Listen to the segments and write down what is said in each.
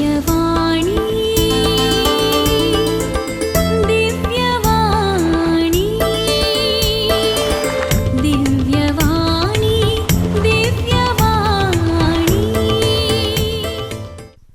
दिव्यवाणी, दिव्यवाणी, दिव्यवाणी, दिव्यवाणी.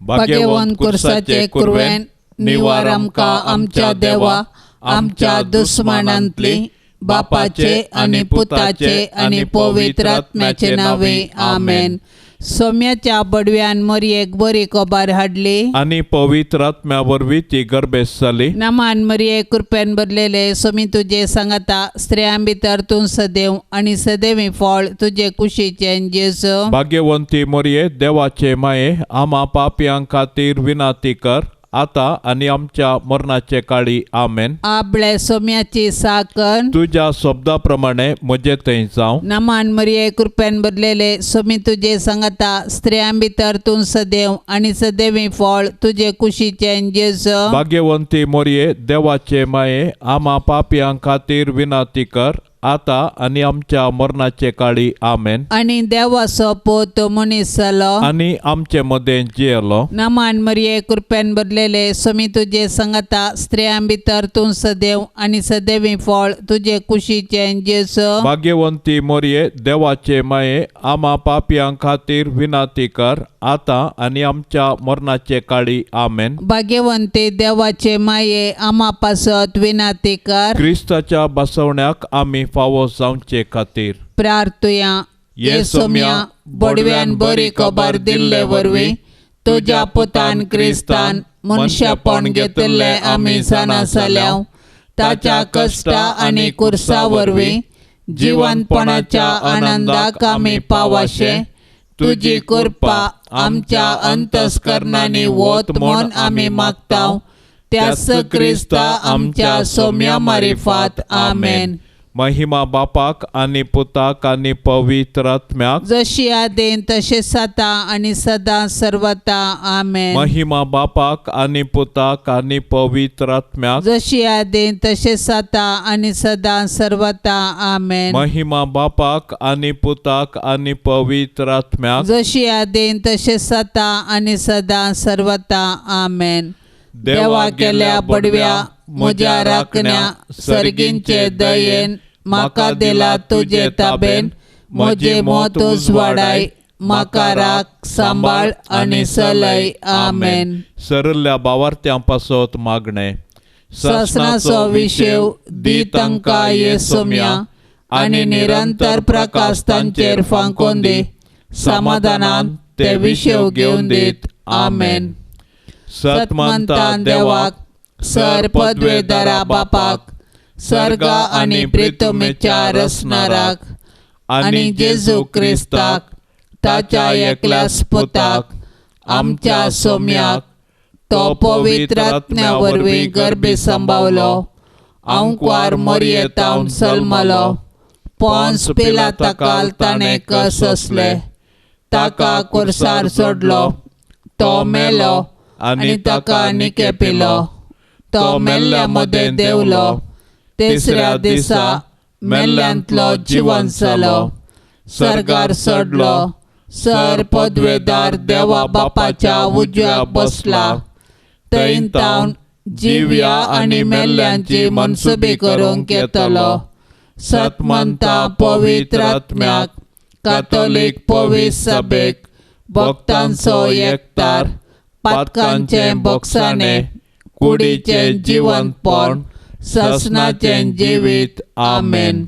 भाग्यवंत कुर्साचे कुरवेन निवार आमकां आमच्या देवा आमच्या दुस्मानांतली बापाचे आनी पुताचे आनी पवित्र आत्म्याचे नावे आमेन. सोम्याच्या बडव्यान मरयेक बरी खबर हाडली आनी पवित्र आत्म्या वरवीं ती गर्भेस्त जाली. नमान मरिये, कृपेन भरलेले, सोमी तुजे सांगाता, स्त्रियां भितर तूं सदैव आनी सदैवी फळ तुजे कुशीचें जेजू. भाग्यवंती मोरये, देवाचे माये, आमा पापयां खातीर विनाती कर आता आनी आमच्या मरणाचे काळी. आमेन. आपले सोम्याची साकर. तुज्या शब्दा प्रमाणे म्हजे थंय जावं. नमान मरिये, कृपेन भरलेले, सोमी तुजे सांगाता, स्त्रियां भितर तूं सदैव आनी सदैवी फळ तुजे कुशीचें जेजू. भाग्यवंती मोरये, देवाचे माये, आमा पापयां खातीर विनाती कर आता आनी आमच्या मरणाचे काळी. आमेन. आनी देवाचो पूत मनीस जालो आनी आमचे मदें जियेलो. नमान मरिये, कृपेन भरलेले, सोमी तुजे सांगाता, स्त्रियां भितर तूं सदैव आनी सदैवी फळ तुजे कुशीचें जेजू. भाग्यवंती मोरये, देवाचे माये, आमा पापयां खातीर विनाती कर आता आनी आमच्या मरणाचे काळी. आमेन. भाग्यवंती देवाचे माये, आमा पासत विनाती कर. क्रिस्ताच्या बसवण्याक आमी फावो जावचे खातीर प्रार्थुया. ये सोम्या, बडव्यान बरी खबर दिल्ले वरवीं तुज्या पुतान क्रिस्तान मनशापण घेतिल्लें आमी जाणा जाल्या. ताच्या कश्टा आनी कुर्सा वरवीं जिवनपणाच्या आनंदाक आमी पावाशे तुजी कृपा आमच्या अंतस्करणांनी वत म्हूण आमी मागता. त्याच क्रिस्ता आमच्या सोम्या मारिफात. आमेन. महिमा बापाक आनी पुताक आनी पवित्र आत्म्याक, जशी आदीन तशें सदां आनी सदां सर्वता. आमेन. महिमा बापाक आनी पुताक आनी पवित्र आत्म्याक, जशी आदीन तशें सदां आनी सदां सर्वता. आमेन. महिमा बापाक आनी पुताक आनी पवित्र आत्म्याक, जशी आदीन तशें सदां आनी सदां सर्वता. आमेन. देवा केल्या बडव्या म्हज्या राखण्या, सर्गींचे दयेन म्हाका दिला तुजे ताबेन, म्हजें मत उजवाडाय, म्हाका राख सांबाळ आनी सलय. आमेन. सरल्या बावार्थ्यां पासत मागणें. सासणाचो विशेव दी तांकां ये सोम्या आनी निरंतर प्रकाश तांचेर फांकोवन दी, समाधानान ते विशेव घेवन दीत. आमेन. सतमंता देवाक, सर पदवेदारा बापाक, सर्गा आनी प्रितमेच्या रचणाराक आनी जेजू क्रिस्ताक ताच्या एकल्याच पुताक आमच्या सोम्याक, तो पवित्र आत्म्या वरवीं गर्भी सांबावलो, आंकवार मोरयेतावन सल्मलो, पोन्स पिलाताकाल ताणें कससले, ताका कुर्सार सोडलो, तो मेलो आनी ताका निके पिलो, तो मेल्ल्या मदें देंवलो, तिसऱ्या दिसा मेल्ल्यांतलो जिवन जालो, सर्गार चडलो, सर पदवेदार देवा बापाच्या उजव्याक बसला, थंय तावन जिव्या आनी मेल्ल्यांची मनसुबी करूंक येतलो. सतमंता पवित्र आत्म्याक, कातोलीक पवित्र सभेक, भक्तांचो एकतार, पातकांचें बोगसाणें, कुडीचें जिवनपण, सासणाचें जिवीत. आमेन.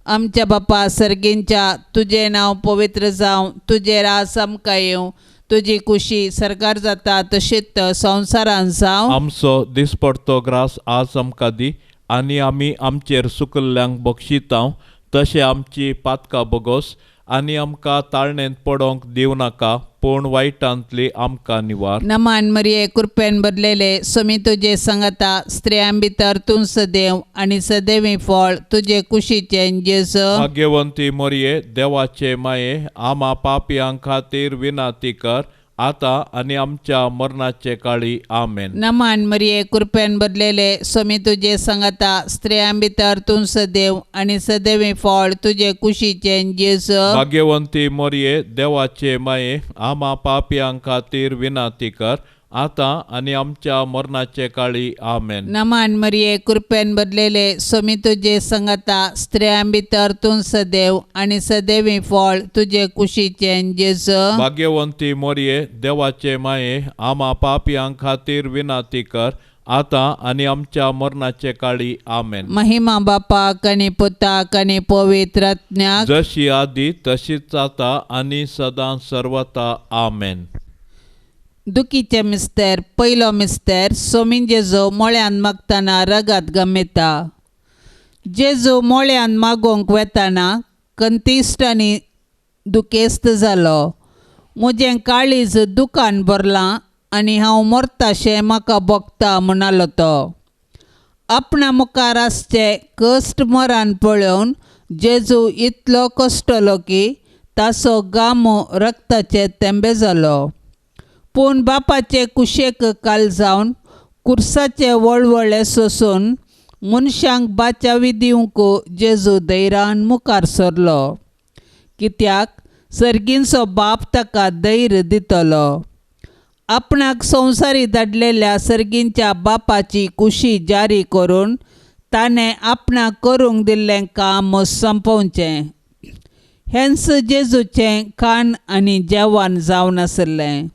आमच्या बापा सर्गींच्या, तुजें नांव पवित्र जावं, तुजें राज आमकां येवं, तुजी कुशी सरकार जाता तशीच संवसारान जावं. आमचो दिसपडतो ग्रास आज आमकां दी आनी आमी आमचेर सुकल्ल्यांक बक्षितांव तशें आमची पातकां बोगोस आनी आमकां ताळणेंत पडोंक दिवं नाका, पूण वायटांतली आमकां निवार. नमान मरिये, कृपेन भरलेले, सोमी तुजे सांगाता, स्त्रियां भितर तूं सदैव आनी सदैवी फळ तुजे कुशीचें जेजू. भाग्यवंती मोरये, देवाचे माये, आमा पापयां खातीर विनाती कर आता आनी आमच्या मरणाचे काळी. आमेन. नमान मरिये, कृपेन भरलेले, सोमी तुजे सांगाता, स्त्रियां भितर तूं सदैव आनी सदैवी फळ तुजे कुशीचें जेजू. भाग्यवंती मोरये, देवाचे माये, आमा पापयां खातीर विनाती कर आतां आनी आमच्या मरणाचे काळी. आमेन. नमान मरिये, कृपेन भरलेले, सोमी तुजे संगता, स्त्रियां भितर तूं सदैव आनी सदैवी फळ तुजे कुशीचें जेजू. भाग्यवंती मोरये, देवाचे माये, आमा पापयां खातीर विनंती कर, आतां आनी आमच्या मरणाचे काळी. आमेन. महिमा बापाक आनी पुताक आनी पवित्र आत्म्याक, जशी आदी तशीच आतां आनी सदां सर्वता. आमेन. दुखीचे मिस्तेर. पयलो मिस्तेर. सोमीन जेजू मोळ्यान मागतना रगात गमेता. जेजू मोळ्यान मागोवंक वेताना कंतिश्ट आनी दुखेस्त जालो. म्हजें काळीज दुकान भरलां आनी हांव मरताशें म्हाका भोगता म्हणालो तो. आपणा मुखार आसचे कश्ट मरान पळोवन जेजू इतलो कश्टलो की ताचो गामो रक्ताचे तेंबे जालो. पूण बापाचे कुशेक काल जावन कुर्साचे वळवळे सोसून मनशांक बाचावी दिवंक जेजू धैर्यान मुखार सरलो, कित्याक सर्गींचो बाप ताका धैर्य दितलो. आपणाक संवसारी धाडलेल्या सर्गींच्या बापाची कुशी जारी करून ताणें आपणाक करूंक दिल्लें काम सोंपोवचें. हेंच जेजूचें खाण आनी जेवण जावन आशिल्लें.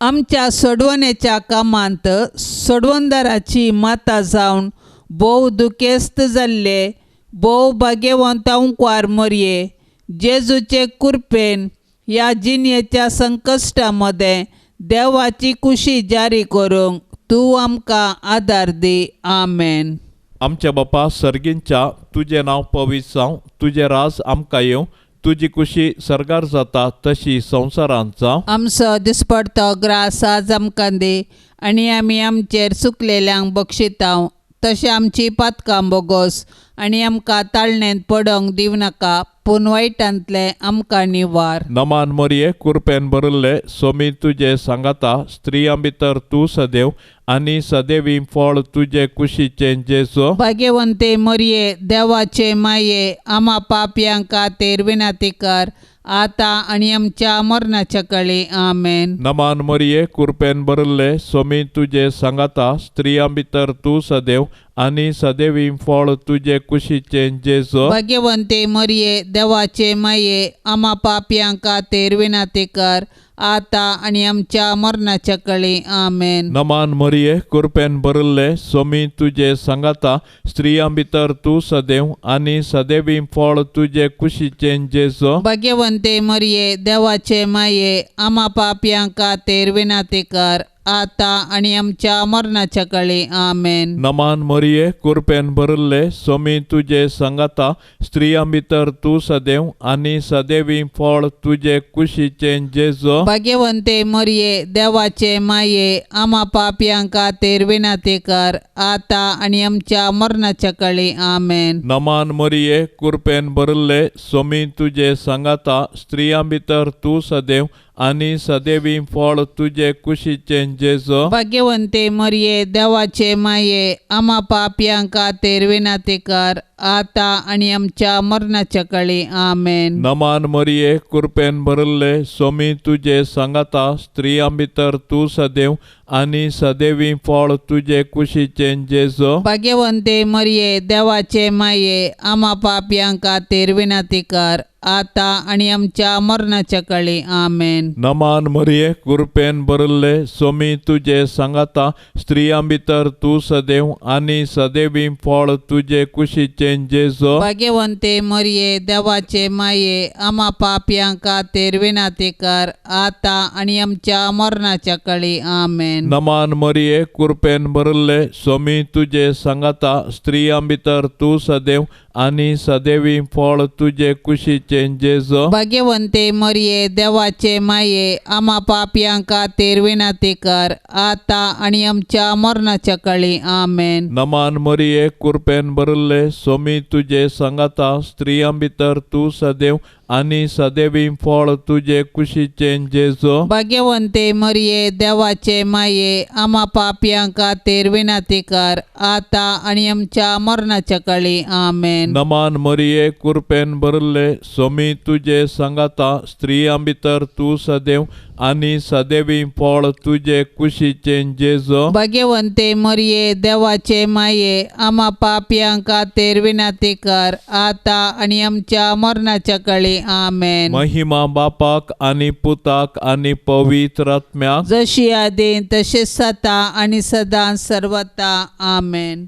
आमच्या सोडवणेच्या कामांत सोडवणदाराची माता जावन भोव दुखेस्त जाल्ले भोव भाग्यवंत अंकवार मरये जेजूचे कृपेन ह्या जिणेच्या संकश्टा मदें देवाची कुशी जारी करूंक तूं आमकां आदार दी. आमेन. आमच्या बापा सर्गींच्या, तुजें नांव पवित्र जावं, तुजें राज आमकां येवं, तुजी कुशी सर्गार जाता तशी संवसारांत जावं. आमचो दिसपडतो ग्रास आज आमकां दी आनी आमी आमचेर चुकलेल्यांक बक्षितांव तशें आमची पातकां बोगोस आनी आमकां ताळणेंत पडोंक दिवं नाका, पूण वायटांतलें आमकां निवार. नमान मरिये, कृपेन भरिल्ले, सोमी तुजे सांगाता, स्त्रियां भितर तूं सदैव आनी सदैवी फळ तुजे कुशीचें जेजू. भाग्यवंते मरिये, देवाचे माये, आमा पापयां खातीर विनंती कर, आतां आनी आमच्या मरणाच्या काळी. आमेन. नमान मरिये, कृपेन भरिल्ले, सोमी तुजे सांगाता, स्त्रियां भितर तूं सदैव आनी सदैवी फळ तुजे कुशीचें जेजू. भाग्यवंते मरिये, देवाचे माये, आमा पापयां खातीर विनंती कर, आतां आनी आमच्या मरणाच्या काळी. आमेन. नमान मरिये, कृपेन भरिल्ले, सोमी तुजे सांगाता, स्त्रियां भितर तूं सदैव आनी सदैवी फळ तुजे कुशीचें जेजू. भाग्यवंते मरिये, देवाचे माये, आमा पापयां खातीर विनंती कर, आतां आनी आमच्या मरणाच्या काळी. आमेन. नमान मरिये, कृपेन भरिल्ले, सोमी तुजे सांगाता, स्त्रियां भितर तूं सदैव आनी सदैवी फळ तुजे कुशीचें जेजू. भाग्यवंते मरिये, देवाचे माये, आमा पापयां खातीर विनंती कर, आतां आनी आमच्या मरणाच्या काळी. आमेन. नमान मरिये, कृपेन भरिल्ले, सोमी तुजे सांगाता, स्त्रियां भितर तूं सदैव आनी सदैवी फळ तुजे कुशीचें जेजू. भाग्यवंते मरिये, देवाचे माये, आमा पापयां खातीर विनंती कर, आतां आनी आमच्या मरणाच्या काळी. आमेन. नमान मरिये, कृपेन भरिल्ले, सोमी तुजे सांगाता, स्त्रियां भितर तूं सदैव आनी सदैवी फळ तुजे कुशीचें जेजू. भाग्यवंते मरिये, देवाचे माये, आमा पापयां खातीर विनंती कर, आतां आनी आमच्या मरणाच्या काळी. आमेन. नमान मरिये, कृपेन भरिल्ले, सोमी तुजे सांगाता, स्त्रियां भितर तूं सदैव आनी सदैवी फळ तुजे कुशीचें जेजू. भाग्यवंते मरिये, देवाचे माये, आमा पापयां खातीर विनंती कर, आतां आनी आमच्या मरणाच्या काळी. आमेन. नमान मरिये, कृपेन भरिल्ले, सोमी तुजे सांगाता, स्त्रियां भितर तूं सदैव आनी सदैवी फळ तुजे कुशीचें जेजू. भाग्यवंते मरिये, देवाचे माये, आमा पापयां खातीर विनंती कर, आतां आनी आमच्या मरणाच्या काळी. आमेन. नमान मरिये, कृपेन भरिल्ले, सोमी तुजे सांगाता, स्त्रियां भितर तूं सदैव आनी सदैवी फळ तुजे कुशीचें जेजू. भाग्यवंते मरिये, देवाचे माये, आमा पापयां खातीर विनंती कर, आतां आनी आमच्या मरणाच्या काळी. आमेन. नमान मरिये, कृपेन भरिल्ले, सोमी तुजे सांगाता, स्त्रियां भितर तूं सदैव आनी सदैवी फळ तुजे कुशीचें जेजू. भाग्यवंते मरिये देवाचे माये, आमा पापयां खातीर विनंती कर, आता आनी आमच्या मरणाच्या काळी. आमेन. महिमा बापाक आनी पुताक आनी पवित्र आत्म्याक, जशी आदी तशीच सता आनी सदां सर्वता. आमेन.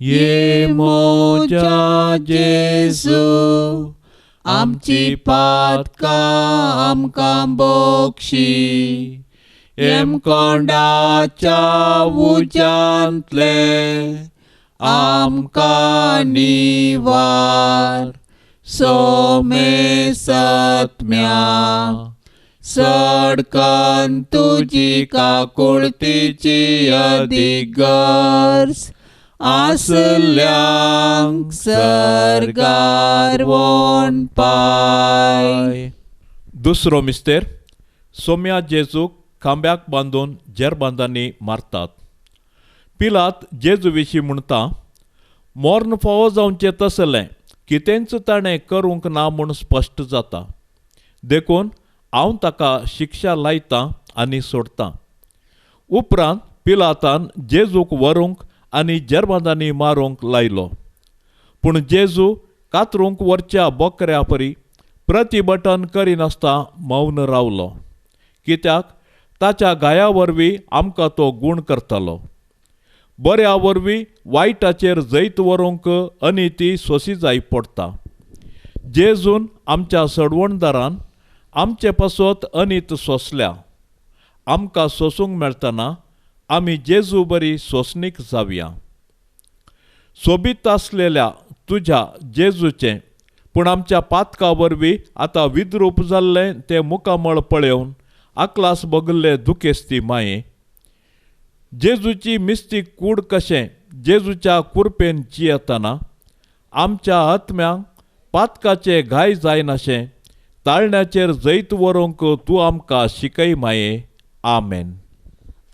ये मोजा जेजू, आमची पातकां आमकां बक्षी, येमकोंडाच्या उज्यांतले आमकां निवार, सोमे सत्म्या सडकन तुजी काकुळतीची अदीक गरज आसल्यांक सर्गार वोन पाय. दुसरो मिस्तेर. सोम्या जेजूक खांब्याक बांदून जेरबांदांनी मारतात. पिलात जेजू विशीं म्हणटा, मोर्न फावो जावचें तसलें कितेंच ताणें करूंक ना म्हूण स्पश्ट जाता, देखून हांव ताका शिक्षा लायतां आनी सोडटां. उपरांत पिलातान जेजूक व्हरूंक आनी जेरबांदांनी मारूंक लायलो. पूण जेजू कातरूंक व्हरच्या बोकऱ्या परी प्रतिबटन करिनासतना मौन रावलो, कित्याक ताच्या गाया वरवीं आमकां तो गूण करतालो. बऱ्या वरवीं वायटाचेर जैत व्हरूंक अनिती सोंसी जाय पडटा. जेजून आमच्या सडवणदारान आमचे पासत अनीत सोंसल्या. आमकां सोंसूंक मेळटना आमी जेजू बरी सोंसणीक जावया. सोबीत आसलेल्या तुज्या जेजूचें पूण आमच्या पातका वरवीं आतां विद्रूप जाल्लें तें मुखामळ पळोवन आकलास बगल्ले दुखेस्ती माये, जेजूची मिस्तीक कूड कशें जेजूच्या कुरपेन जियेतना आमच्या आत्म्यांक पातकाचे घाय जायनाशें ताळण्याचेर जैत व्हरूंक तूं आमकां शिकय माये. आमेन.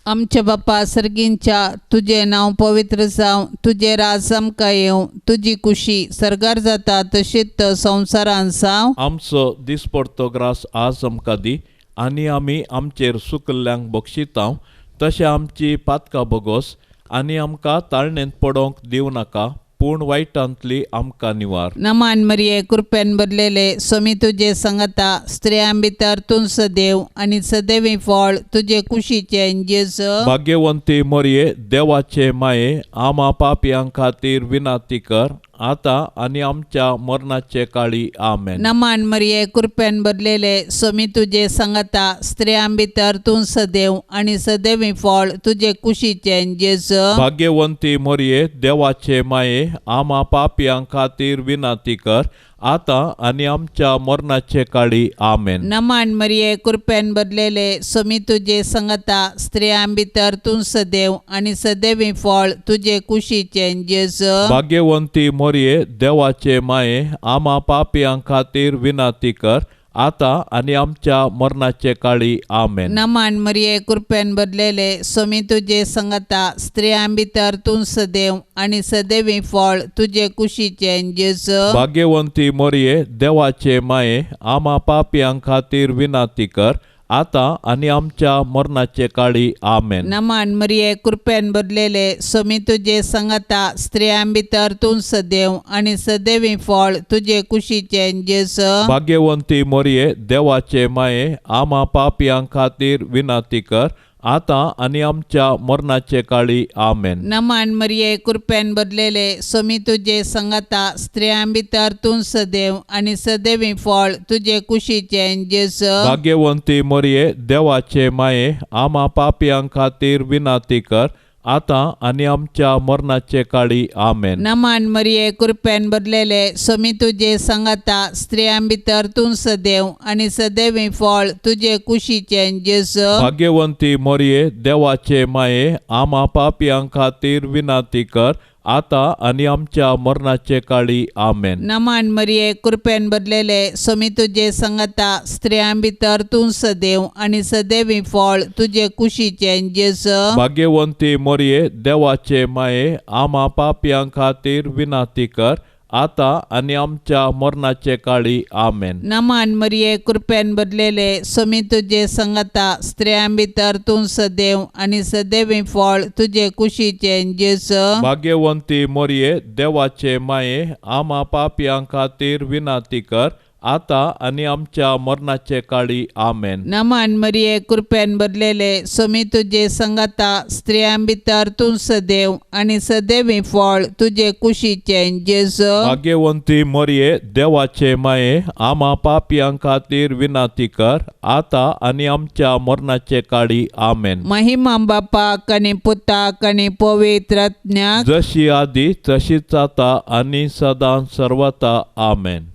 आमच्या बापा सर्गींच्या, तुजें नांव पवित्र जावं, तुजें राज आमकां येवं, तुजी कुशी सर्गार जाता तशीच संवसारान जावं. आमचो दिसपडतो ग्रास आज आमकां दी, आनी आमी आमचेर सुकल्ल्यांक बक्षितांव तशें आमची पातकां बगोस, आनी आमकां ताळणेंत पडोवंक दिवं नाका, पूण वायटांतली आमकां निवार. नमान मरिये, कृपेन भरलेले, स्वामी तुजे संगता, स्त्रियां भितर तूं सदैव आनी सदैवी फळ तुजे कुशीचें जेजू. भाग्यवंती मरिये देवाचे माये, आमा पापयां खातीर विनंती कर, आतां आनी आमच्या मरणाचे काळी. आमेन. नमान मरिये, कृपेन भरलेले, स्वामी तुजे संगता, स्त्रियां भितर तूं सदैव आनी सदैवी फळ तुजे कुशीचें जेजू. भाग्यवंती मरिये देवाचे माये, आमा पापयां खातीर विनंती कर, आतां आनी आमच्या मरणाचे काळी. आमेन. नमान मरिये, कृपेन भरलेले, स्वामी तुजे संगता, स्त्रियां भितर तूं सदैव आनी सदैवी फळ तुजे कुशीचें जेजू. भाग्यवंती मरिये देवाचे माये, आमा पापयां खातीर विनंती कर, आतां आनी आमच्या मरणाचे काळी. आमेन. नमान मरिये, कृपेन भरलेले, स्वामी तुजे संगता, स्त्रियां भितर तूं सदैव आनी सदैवी फळ तुजे कुशीचें जेजू. भाग्यवंती मरिये देवाचे माये, आमा पापयां खातीर विनंती कर, आतां आनी आमच्या मरणाचे काळी. आमेन. नमान मरिये, कृपेन भरलेले, स्वामी तुजे संगता, स्त्रियां भितर तूं सदैव आनी सदैवी फळ तुजे कुशीचें जेजू. भाग्यवंती मरिये देवाचे माये, आमा पापयां खातीर विनंती कर, आतां आनी आमच्या मरणाचे काळी. आमेन. नमान मरिये, कृपेन भरलेले, स्वामी तुजे संगता, स्त्रियां भितर तूं सदैव आनी सदैवी फळ तुजे कुशीचें जेजू. भाग्यवंती मरिये देवाचे माये, आमा पापयां खातीर विनंती कर, आतां आनी आमच्या मरणाचे काळी. आमेन. नमान मरिये, कृपेन भरलेले, स्वामी तुजे संगता, स्त्रियां भितर तूं सदैव आनी सदैवी फळ तुजे कुशीचें जेजू. भाग्यवंती मरिये देवाचे माये, आमा पापयां खातीर विनंती कर, आतां आनी आमच्या मरणाचे काळी. आमेन. नमान मरिये, कृपेन भरलेले, स्वामी तुजे संगता, स्त्रियां भितर तूं सदैव आनी सदैवी फळ तुजे कुशीचें जेजू. भाग्यवंती मरिये देवाचे माये, आमा पापयां खातीर विनंती कर, आतां आनी आमच्या मरणाचे काळी. आमेन. नमान मरिये, कृपेन भरलेले, सोमी तुजे संगता, स्त्रियां भितर तूं सदैव आनी सदैवी फळ तुजे कुशीचें जेजू. भाग्यवंती मोरये, देवाचे माये, आमा पापयां खातीर विनंती कर, आतां आनी आमच्या मरणाचे काळी. आमेन. नमान मरिये, कृपेन भरलेले, सोमी तुजे संगता, स्त्रियां भितर तूं सदैव आनी सदैवी फळ तुजे कुशीचें जेजू. भाग्यवंती मोरये, देवाचे माये, आमा पापयां खातीर विनंती कर, आतां आनी आमच्या मरणाचे काळी. आमेन. महिमा बापाक आनी पुताक आनी पवित्र आत्म्याक, जशी आदी तशीच आतां आनी सदां सर्वता. आमेन.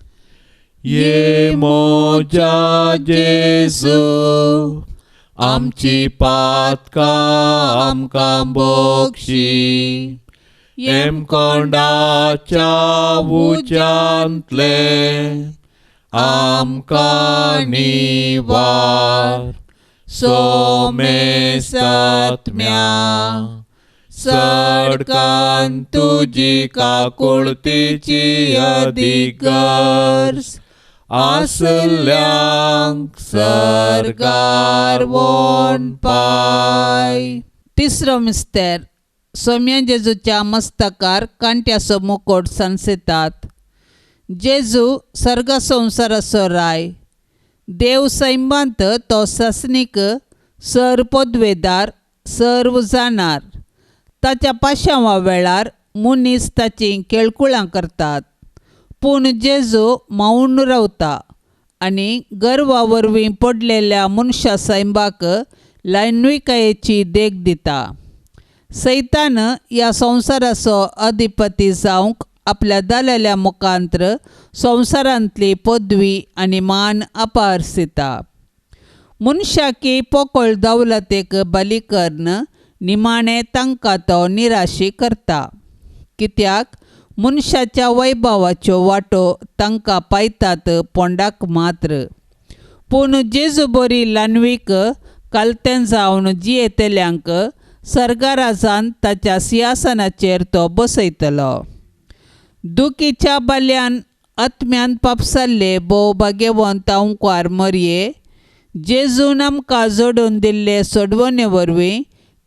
ये मोजा जेजू, आमची पातकां आमकां बक्षी, येमकोंडाच्या उज्यांतले आमकां निवार, सोमेसात्म्या सडकान तुजी काकुळतीची अधिगर्ज आसल्यांक सर्गार वोन पाय. तिसरो मिस्तेर. सोम्या जेजूच्या मस्तकार कांट्याचो मुकोट सांसतात. जेजू सर्ग संवसाराचो राय. देव सैमांत तो सासणीक सर पदवेदार, सर्व जाणार. ताच्या पाशांवा वेळार मनीस ताचीं केळकुळां करतात, पूण जेजू मौन रावता आनी गर्वा वरवीं पडलेल्या मनशा सैंबाक ल्हानविकायेची देख दिता. सैतान ह्या संवसाराचो अधिपती जावंक आपल्या दालेल्या मुखांत्र संवसारांतली पदवी आनी मान अपारसिता. मनशाकी पोकळ दौलतेक बली करून निमाणें तांकां तो निराशी करता, कित्याक मनशाच्या वैभवाच्यो वाटो तांकां पायतात पोंडाक मात्र. पूण जेजू बरी ल्हानवीक कालतें जावन जियेतल्यांक सर्गाराजान ताच्या सिंहासनाचेर तो बसयतलो. दुखीच्या बाल्यान आत्म्यान पापसाल्ले भोव भाग्यवंत अंकुर मरये, जेजून आमकां जोडून दिल्ले सोडवणे वरवीं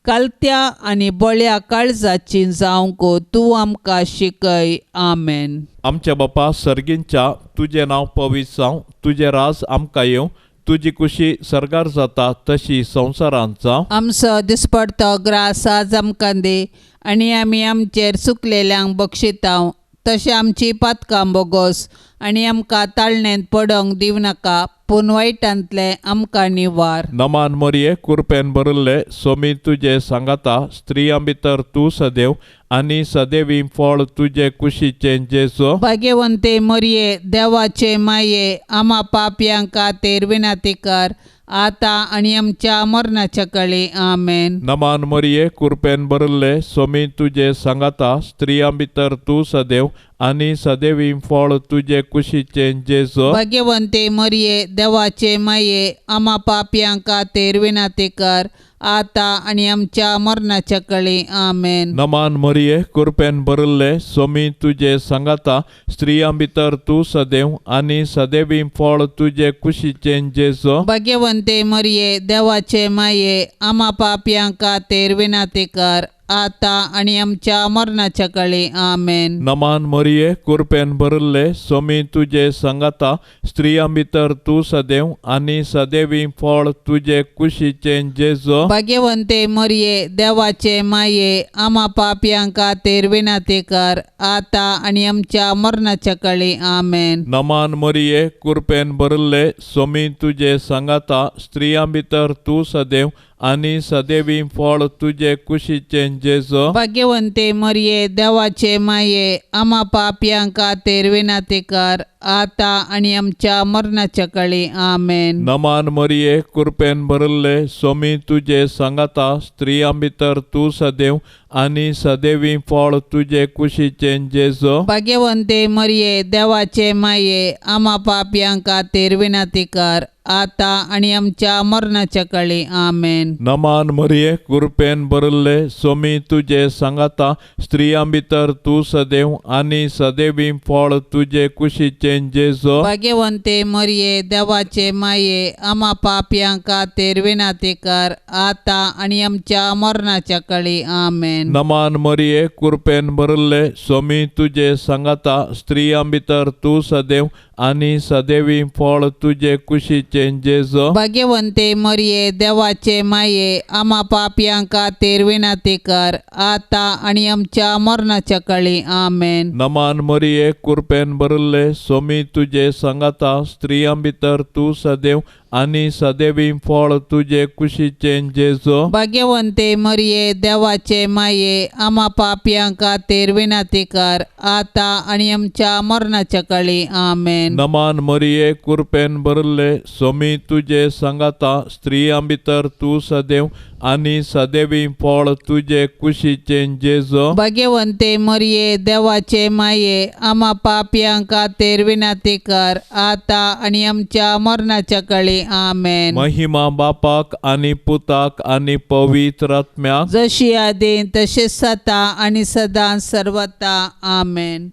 कालत्या आनी बळ्या काळजाची जावंक तूं आमकां शिकय. आमेन. आमच्या बापा सर्गींच्या, तुजें नांव पवित्र जावं, तुजें राज आमकां येवं, तुजी कुशी सर्गार जाता तशी संवसारांत जावं. आमचो दिसपडतो ग्रास आज आमकां दी, आनी आमी आमचेर चुकलेल्यांक बक्षितांव तशें आमची पातकां बोगोस, आनी आमकां ताळणेंत पडोंक दिवं नाका, पूण वायटांतलें आमकां निवार. नमान मरिये, कुरपेन भरिल्ले, सोमी तुजे सांगाता, स्त्रियां भितर तूं सदैव आनी सदैवी फळ तुजे कुशीचें जेजू. भाग्यवंते मरिये, देवाचे माये, आमा पापयां खातीर विनंती कर, आतां आनी आमच्या मरणाच्या काळी. आमेन. नमान मरिये, कुरपेन भरिल्ले, सोमी तुजे सांगाता, स्त्रियां भितर तूं सदैव आनी सदैवी फळ तुजे कुशीचें जेजू. भाग्यवंते मरिये, देवाचे माये, आमा पापयां खातीर विनंती कर, आतां आनी आमच्या मरणाच्या काळी. आमेन. नमान मरिये, कुरपेन भरिल्ले, सोमी तुजे सांगाता, स्त्रियां भितर तूं सदैव आनी सदैवी फळ तुजे कुशीचें जेजू. भाग्यवंते मरिये, देवाचे माये, आमा पापयां खातीर विनंती कर, आतां आनी आमच्या मरणाच्या काळी. आमेन. नमान मरिये, कुरपेन भरिल्ले, सोमी तुजे सांगाता, स्त्रियां भितर तूं सदैव आनी सदैवी फळ तुजे कुशीचें जेजू. भाग्यवंते मरिये, देवाचे माये, आमा पापयां खातीर विनंती कर, आतां आनी आमच्या मरणाच्या काळी. आमेन. नमान मरिये, कुरपेन भरिल्ले, सोमी तुजे सांगाता, स्त्रियां भितर तूं सदैव आनी सदैवी फळ तुजे कुशीचें जेजू. भाग्यवंते मरिये, देवाचे माये, आमा पापयां खातीर विनंती कर, आतां आनी आमच्या मरणाच्या काळी. आमेन. नमान मरिये, कृपेन भरिल्ले, सोमी तुजे सांगाता, स्त्रियां भितर तूं सदैव आनी सदैवी फळ तुजे कुशीचें जेजू. भाग्यवंते मरिये, देवाचे माये, आमा पापयां खातीर विनंती कर, आतां आनी आमच्या मरणाच्या काळी. आमेन. नमान मरिये, कृपेन भरिल्ले, सोमी तुजे सांगाता, स्त्रियां भितर तूं सदैव आनी सदैवी फळ तुजे कुशीचें जेजू. भाग्यवंते मरिये, देवाचे माये, आमा पापयां खातीर विनंती कर, आतां आनी आमच्या मरणाच्या काळी. आमेन. नमान मरिये, कृपेन भरिल्ले, सोमी तुजे सांगाता, स्त्रियां भितर तूं सदैव आनी सदैवी फळ तुजे कुशीचें जेजू. भाग्यवंते मरिये, देवाचे माये, आमा पापयां खातीर विनंती कर, आतां आनी आमच्या मरणाच्या काळी. आमेन. नमान मरिये, कृपेन भरिल्ले, सोमी तुजे सांगाता, स्त्रियां भितर तूं सदैव आनी सदैवी फळ तुजे कुशीचें जेजू. भाग्यवंते मरिये, देवाचे माये, आमा पापयां खातीर विनंती कर, आतां आनी आमच्या मरणाच्या काळी. आमेन. नमान मरिये, कृपेन भरिल्ले, सोमी तुजे सांगाता, स्त्रियां भितर तूं सदैव आनी सदैवी फळ तुजे कुशीचें जेजू. भाग्यवंते मरिये, देवाचे माये, आमा पापयां खातीर विनंती कर, आतां आनी आमच्या मरणाच्या काळी. आमेन. महिमा बापाक आनी पुताक आनी पवित्र आत्म्याक, जशी आदी तशीच सता आनी सदां सर्वता. आमेन.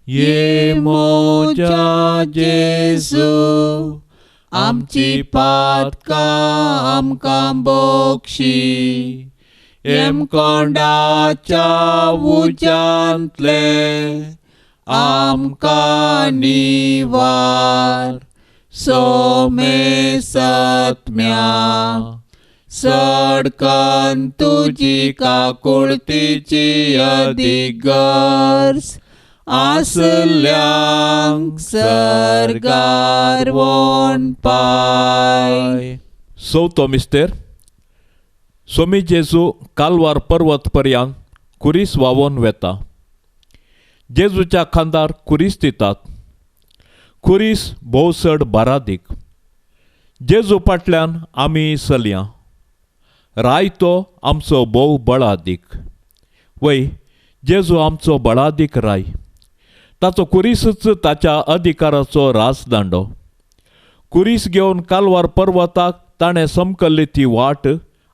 ये मोजा जेजू, आमची पातकां आमकां बोक्षी, येमकोंडाच्या उज्यांतले आमकां निवार, सोमे सत्म्या सडकन तुजी काकुळतीची अदीक गरज आसल्यांक सर्गार वोन पाय. चवथो मिस्तेर. सोमी जेजू कालवार पर्वत पर्यंत कुरीस व्हांवोन वेता. जेजूच्या खांदार कुरीस दितात. कुरीस भोव चड बारादीक. जेजू फाटल्यान आमी चलया. राय तो आमचो भोव बळादीक. वय, जेजू आमचो बळादीक राय. ताचो कुरीसच ताच्या अधिकाराचो राजदांडो. कुरीस घेवन कालवार पर्वताक ताणें समकल्ली ती वाट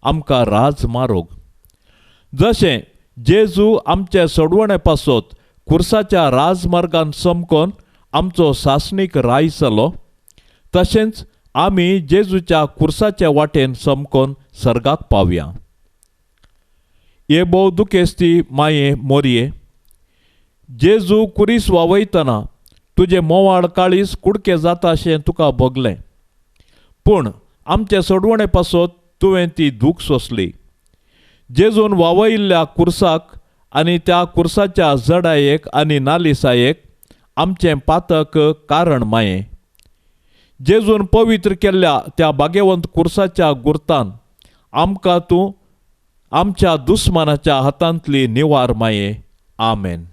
आमकां राज मारोग. जशें जेजू आमचे सोडवणे पासत कुर्साच्या राजमार्गान समकोन आमचो सासणीक राय जालो, तशेंच आमी जेजूच्या कुर्साच्या वाटेन समकोन सर्गाक पावया. हे भोव दुखेस्ती माये मोरये, जेजू कुरीस वावयतना तुजें मोवाळ काळीज कुडके जाता अशें तुका भोगलें, पूण आमचे सोडवणे पासत तुवें ती दूख सोंसली. जेजून वावयिल्ल्या कुर्साक आनी त्या कुर्साच्या जडायेक आनी नालिसायेक आमचें पातक कारण माये. जेजून पवित्र केल्ल्या त्या भाग्यवंत कुर्साच्या गुर्तान आमकां तूं आमच्या दुस्मानाच्या हातांतली निवार माये. आमेन.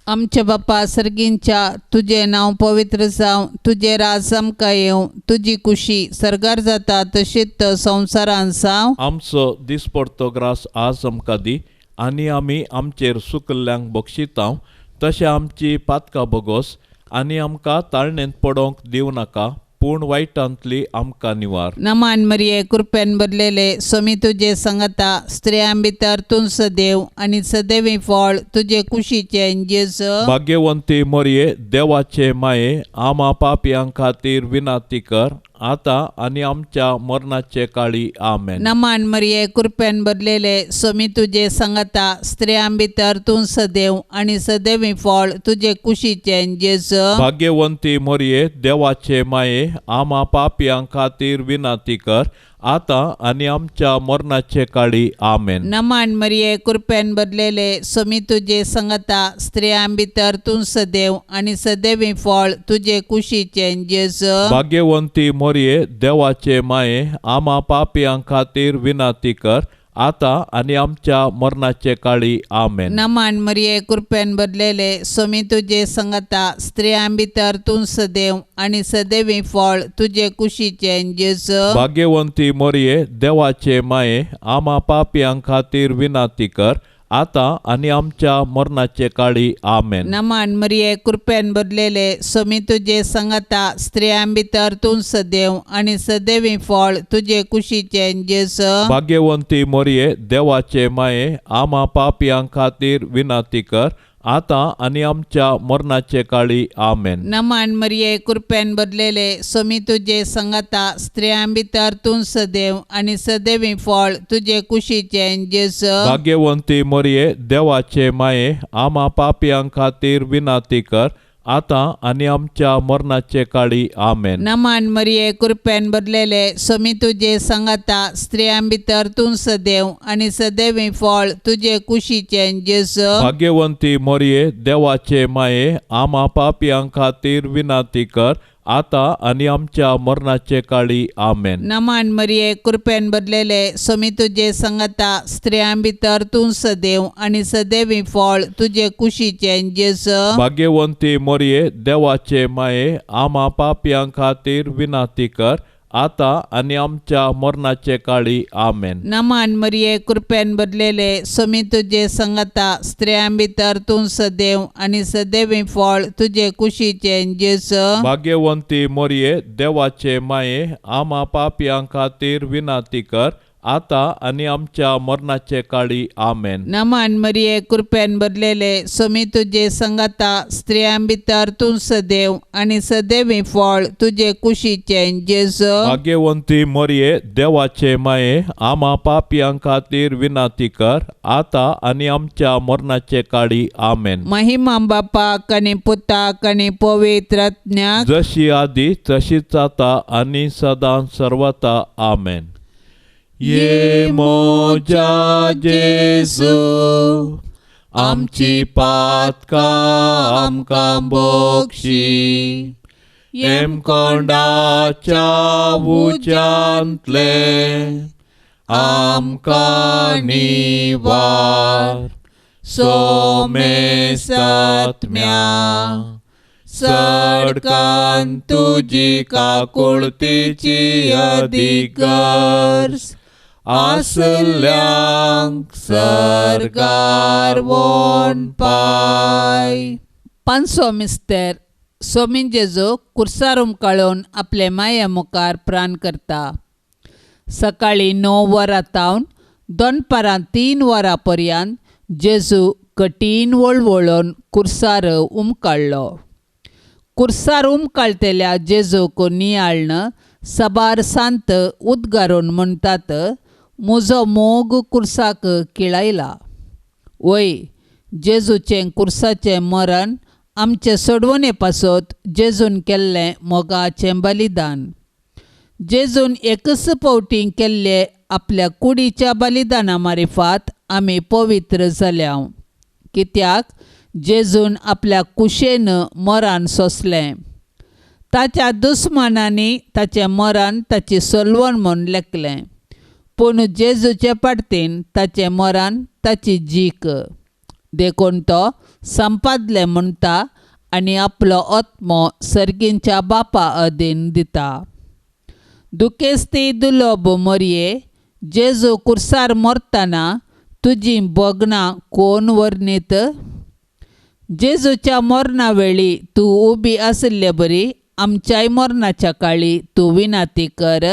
आमच्या बापा सर्गींच्या, तुजें नांव पवित्र जावं, तुजें राज आमकां येवं, तुजी कुशी सर्गार जाता तशीच संवसारान जावं. आमचो दिसपडतो ग्रास आज आमकां दी, आनी आमी आमचेर सुकल्ल्यांक बक्षितांव तशें आमची पातकां भोगोस, आनी आमकां ताळणेंत पडोवंक दिवं नाका, पूण वायटांतली आमकां निवार. नमान मरिये, कृपेन भरलेले, सोमी तुजे संगता, स्त्रियां भितर तूं सदैव आनी सदैवी फळ तुजे कुशीचें जेजू. भाग्यवंती मरिये, देवाचे माये, आमा पापयां खातीर विनंती कर, आतां आनी आमच्या मरणाचे काळी. आमेन. नमान मरिये, कृपेन भरलेले, सोमी तुजे संगता, स्त्रियां भितर तूं सदैव आनी सदैवी फळ तुजे कुशीचें जेजू. भाग्यवंती मरिये, देवाचे माये, आमा पापयां खातीर विनंती कर, आतां आनी आमच्या मरणाचे काळी. आमेन. नमान मरिये, कृपेन भरलेले, सोमी तुजे संगता, स्त्रियां भितर तूं सदैव आनी सदैवी फळ तुजे कुशीचें जेजू. भाग्यवंती मरिये, देवाचे माये, आमा पापयां खातीर विनंती कर, आतां आनी आमच्या मरणाचे काळी. आमेन. नमान मरिये, कृपेन भरलेले, सोमी तुजे संगता, स्त्रियां भितर तूं सदैव आनी सदैवी फळ तुजे कुशीचें जेजू. भाग्यवंती मोरये, देवाचे माये, आमा पापयां खातीर विनंती कर, आतां आनी आमच्या मरणाचे काळी. आमेन. नमान मरिये, कृपेन भरलेले, सोमी तुजे संगता, स्त्रियां भितर तूं सदैव आनी सदैवी फळ तुजे कुशीचें जेजू. भाग्यवंती मोरये, देवाचे माये, आमा पापयां खातीर विनंती कर, आतां आनी आमच्या मरणाचे काळी. आमेन. नमान मरिये, कृपेन भरलेले, सोमी तुजे संगता, स्त्रियां भितर तूं सदैव आनी सदैवी फळ तुजे कुशीचें जेजू. भाग्यवंती मोरये, देवाचे माये, आमा पापयां खातीर विनंती कर, आतां आनी आमच्या मरणाचे काळी. आमेन. नमान मरिये, कृपेन भरलेले, सोमी तुजे संगता, स्त्रियां भितर तूं सदैव आनी सदैवी फळ तुजे कुशीचें जेजू. भाग्यवंती मोरये, देवाचे माये, आमा पापयां खातीर विनंती कर, आतां आनी आमच्या मरणाचे काळी. आमेन. नमान मरिये, कृपेन भरलेले, सोमी तुजे संगता, स्त्रियां भितर तूं सदैव आनी सदैवी फळ तुजे कुशीचें जेजू. भाग्यवंती मोरये, देवाचे माये, आमा पापयां खातीर विनंती कर, आतां आनी आमच्या मरणाचे काळी. आमेन. नमान मरिये, कृपेन भरलेले, सोमी तुजे संगता, स्त्रियां भितर तूं सदैव आनी सदैवी फळ तुजे कुशीचें जेजू. भाग्यवंती मोरये, देवाचे माये, आमा पापयां खातीर विनंती कर, आतां आनी आमच्या मरणाचे काळी. आमेन. नमान मरिये, कृपेन भरलेले, सोमी तुजे संगता, स्त्रियां भितर तूं सदैव आनी सदैवी फळ तुजे कुशीचें जेजू. भाग्यवंती मोरये, देवाचे माये, आमा पापयां खातीर विनंती कर, आतां आनी आमच्या मरणाचे काळी. आमेन. महिमा बापाक आनी पुताक आनी पवित्र आत्म्याक, जशी आदी तशीच आतां आनी सदां सर्वता. आमेन. ये मोजा जेजू, आमची पातकां आमकां बक्षी, हेमकोंडाच्या उज्यांतले आमकां निवार, सोमेसात्म्या सडकान तुजी काकुळतीची अधिगर्ज आसल्यांक सर्गार वोन पाय. पांचसो मिस्तेर सोमीन जेजू कुर्सार उमकाळून आपले माये मुखार प्राण करता. सकाळीं 9 वरां तावन दनपारां 3 वरां पर्यंत जेजू कठीण वळवळून कुर्सार उमकाळ्ळो. कुर्सार उमकाळतेल्या जेजूक नियाळ्न सबार सांत उद्गारून म्हणटात, म्हजो मोग कुर्साक किळायला. वय, जेजूचें कुर्साचें मरण आमचे सोडवणे पासत जेजून केल्लें मोगाचें बलिदान. जेजून एकच फावटी केल्ले आपल्या कुडीच्या बलिदाना मारिफात आमी पवित्र जाल्या. कित्याक जेजून आपल्या कुशेन मरण सोंसलें. ताच्या दुस्मानांनी ताचें मरण ताची सलवण म्हूण लेखलें, पूण जेजूचे पाडतीन ताचें मरण ताची जीक. देखून तो संपादलें म्हणटा आनी आपलो आत्मो सर्गींच्या बापा अधीन दिता. दुखेस्ती दुलोब मोरये, जेजू कुर्सार मरतना तुजी भोगणां कोण वर्णीत? जेजूच्या मरणा वेळी तूं उबी आशिल्ले बरी आमच्याय मरणाच्या काळी तूं विनंती कर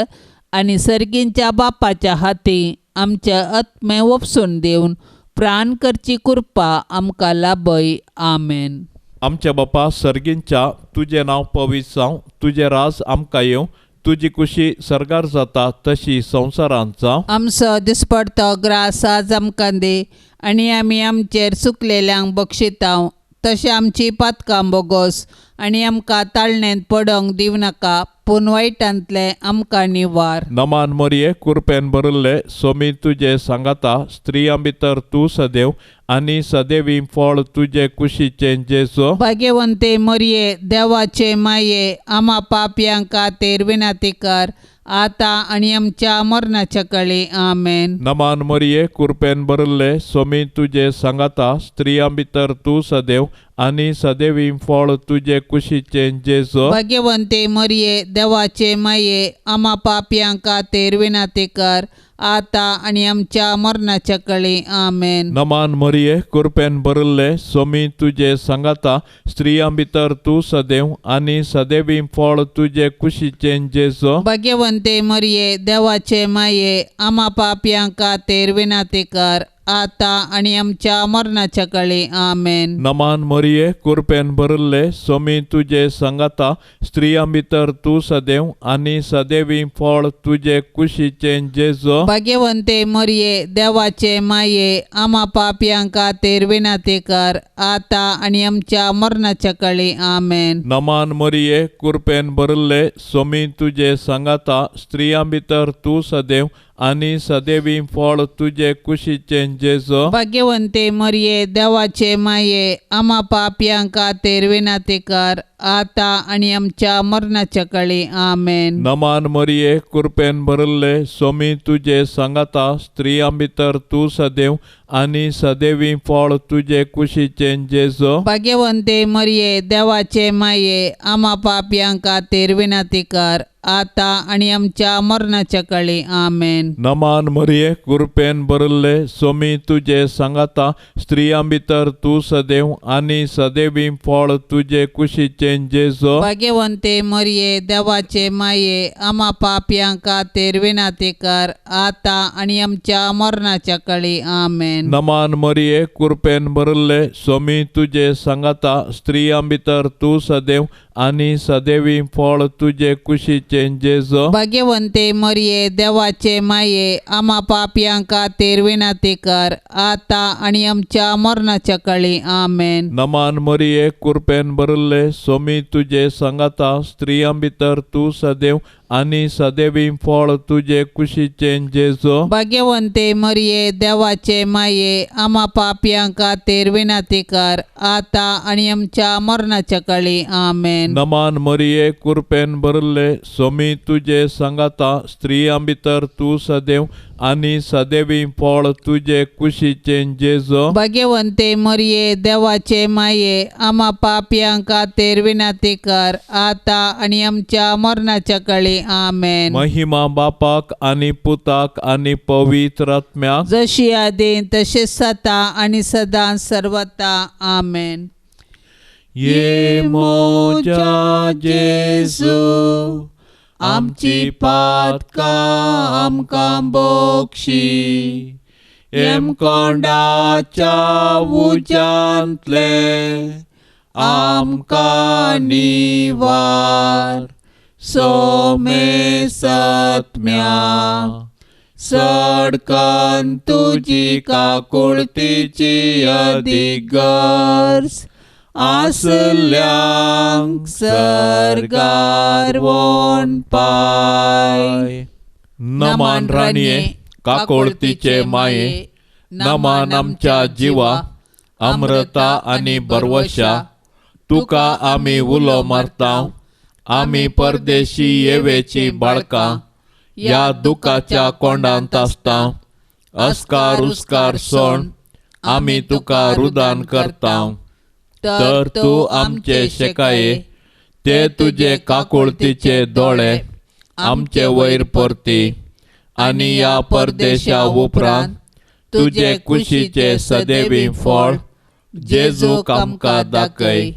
आनी सर्गींच्या बापाच्या हाती आमचे आत्मे ओपसून दिवन प्राण करची कृपा आमकां लाभय. आमेन. आमच्या बापा सर्गींच्या, तुजें नांव पवित्र जावं, तुजें राज आमकां येवं, तुजी कुशी सर्गार जाता तशी संवसारांत जावं. आमचो दिसपडतो ग्रास आज आमकां दी आनी आमी आमचेर चुकलेल्यांक बक्षितांव तशें आमची पातकां बोगोस आनी आमकां ताळणेंत पडोंक दिवं नाका, पूण वायटांतलें आमकां निवार. नमान मोरये, कुरपेन भरिल्ले, सोमी तुजे सांगाता, स्त्रियां भितर तूं सदैव आनी सदैवी फळ तुजे कुशीचें जेजू. भाग्यवंते मोरये, देवाचे माये, आमा पापयां खातीर विनंती कर, आतां आनी आमच्या मरणाच्या काळी. आमेन. नमान मरिये, कृपेन भरिल्ले, सोमी तुजे सांगाता, स्त्रियां भितर तूं सदैव आनी सदैवी फळ तुजे कुशीचें जेजू. भाग्यवंते मरिये, देवाचे माये, आमा पापयां खातीर विनंती कर, आतां आनी आमच्या मरणाच्या काळी. आमेन. नमान मरिये, कृपेन भरिल्ले, सोमी तुजे सांगाता, स्त्रियां भितर तूं सदैव आनी सदैवी फळ तुजे कुशीचें जेजू. भाग्यवंते मरिये, देवाचे माये, आमा पापयां खातीर विनंती कर, आतां आनी आमच्या मरणाच्या काळी. आमेन. नमान मरिये, कृपेन भरिल्ले, सोमी तुजे सांगाता, स्त्रियां भितर तूं सदैव आनी सदैवी फळ तुजे कुशीचें जेजू. भाग्यवंते मरिये, देवाचे माये, आमा पापयां खातीर विनंती कर, आतां आनी आमच्या मरणाच्या काळी. आमेन. नमान मरिये, कृपेन भरिल्ले, सोमी तुजे सांगाता, स्त्रियां भितर तूं सदैव आनी सदैवी फळ तुजे कुशीचें जेजू. भाग्यवंते मरिये, देवाचे माये, आमा पापयां खातीर विनंती कर, आतां आनी आमच्या मरणाच्या काळी. आमेन. नमान मरिये, कृपेन भरिल्ले, सोमी तुजे सांगाता, स्त्रियां भितर तूं सदैव आनी सदैवी फळ तुजे कुशीचें जेजू. भाग्यवंते मरिये, देवाचे माये, आमा पापयां खातीर विनंती कर, आतां आनी आमच्या मरणाच्या काळी. आमेन. नमान मरिये, कृपेन भरिल्ले, सोमी तुजे सांगाता, स्त्रियां भितर तूं सदैव आनी सदैवी फळ तुजे कुशीचें जेजू. भाग्यवंते मरिये, देवाचे माये, आमा पापयां खातीर विनंती कर, आतां आनी आमच्या मरणाच्या काळी. आमेन. नमान मरिये, कृपेन भरिल्ले, सोमी तुजे सांगाता, स्त्रियां भितर तूं सदैव आनी सदैवी फळ तुजे कुशीचें जेजू. भाग्यवंते मरिये, देवाचे माये, आमा पापयां खातीर विनंती कर, आतां आनी आमच्या मरणाच्या काळी. आमेन. नमान मरिये, कृपेन भरिल्ले, सोमी तुजे सांगाता, स्त्रियां भितर तूं सदैव आनी सदैवी फळ तुजे कुशीचें जेजू. भाग्यवंते मरिये, देवाचे माये, आमा पापयां खातीर विनंती कर, आतां आनी आमच्या मरणाच्या काळी. आमेन. नमान मरिये, कृपेन भरिल्ले, सोमी तुजे सांगाता, स्त्रियां भितर तूं सदैव आनी सदैवी फळ तुजे कुशीचें जेजू. भाग्यवंते मरिये, देवाचे माये, आमा पापयां खातीर विनंती कर, आतां आनी आमच्या मरणाच्या काळी. आमेन. महिमा बापाक आनी पुताक आनी पवित्र आत्म्याक, जशी आदी तशीच सता आनी सदां सर्वता. आमेन. ये मोजा जेजू, आमची पातकां आमकां बक्षी, येमकोंडाच्या उज्यांतले आमकां निवार, सोमे सत्म्या सडकन तुजी काकुळतीची अदीक गरज आसल्यांक सर्गार वोन पाय. नमान राणये, काकुळतीचे माये, नमान आमच्या जिवा, अमृता आनी बरवशा, तुका आमी उलो मारता, आमी परदेशी येवेची बाळकां, ह्या दुखाच्या कोंडांत आसता, अस्कार उस्कार सोण आमी तुका रुदान करता, तर तूं आमचे शेकाये, ते तुजे काकुळतीचे दोळे आमचे वयर परती, आनी ह्या परदेशा उपरांत तुजे कुशीचे सदैवी फळ जेजूक आमकां दाखय.